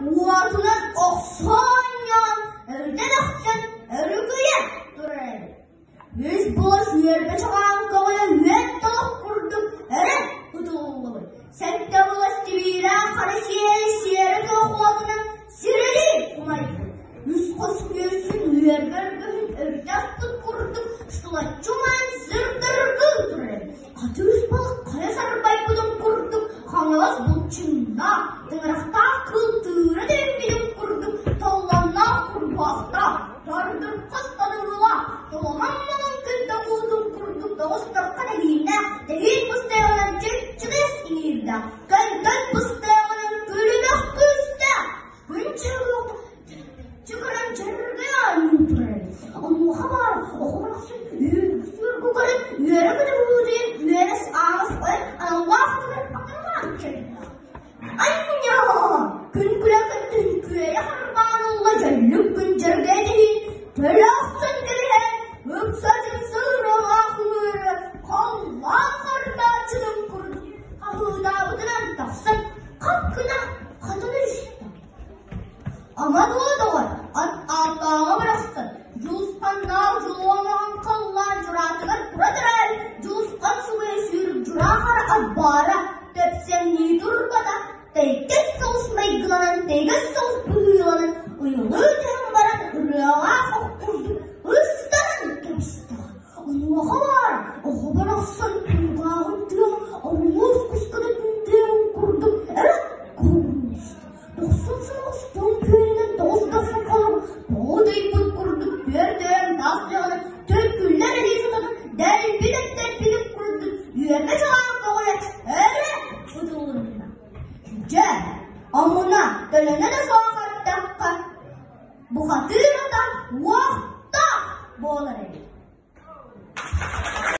уотунан охсо оонньоон, өрүтэ мөхсөн өрүкүйэ турар эбит. Үс буос үөрбэ чаҕаан көҕүлэ үөт толох курдук өрө тутуллубут. Сэттэ буос тибиилээх хара сиэри сиэрэ туох уотунан сирилии умайбыт. Үс хос күөсүн үөрбэ өргөһүн өрүтэ аспыт курдук сылаччы умайан сырдыргыы турар эбит. Хатыыс балык хайа сарбайбытын курдук хаҥалас булчуҥнаах, тыҥырахтаах кыыл тыыра дэҥмитин курдук толлонноох курбуһахтаах, тордурхас таныылаах, толомон маҥан күн тоҥуутун курдук тоҕус торко тэһииннээх, тэһиин быстайаҕынан чыҥчыгыс иҥиирдээх, көнтөн быстайаҕынан күлүмэх күүстээх, күн чыгыл чыгыран чыргый оонньуу турар эбит. Онуоха баар оҕо барахсан үөргү көрөн үөрэ-көтө быһыытыйан үөрэс ааҕыс ойон аналлаах түгэн атырҕаан кэллэ. Анньаа! Күн күлэ күттүн күөйэ харбаан ылла дьөллүк күн дьэргээ тэһиин төлө охсон кэбиһэн ыпса сыыралаах ыҥыыры халлаан хардааччытын курдук хаһыытаабытынан тахсан хап гына хатана түстэ. Ама дуо доҕор, ат ааттааҕа барахсан, Дьулусханнаах дьулуонаҕын халлаан дьураатыгар тура турар, Дьулусхан субуйа сүүрүк дьураа хара ат баара, тэпсэҥнии турбата, тэйгэс соҕус майгыланан, тэйгэс соҕус быһыыланан, ыйылыы түһэн баран ырыалаах ох курдук ыстанан кэбистэ. Онуоха баар, оҕо барахсан кулгааҕын тыаһа орулуос кускатын тыаһын курдук эрэ куугунуу түстэ. Дохсун соҕус тоҥ күөлүнэн тоҕус дохсун холорук тоҕу утуйбут курдук түөрт таас дьаҕаны төлкүллэр илии сототун дэлби тэптэрбитин курдук үөрбэ чаҕаан көҕүлэ өрө ытылынна. Дьэ, омуна төлөнө да суох аттахха, бухатыыр ата уохтаах буолар эбит.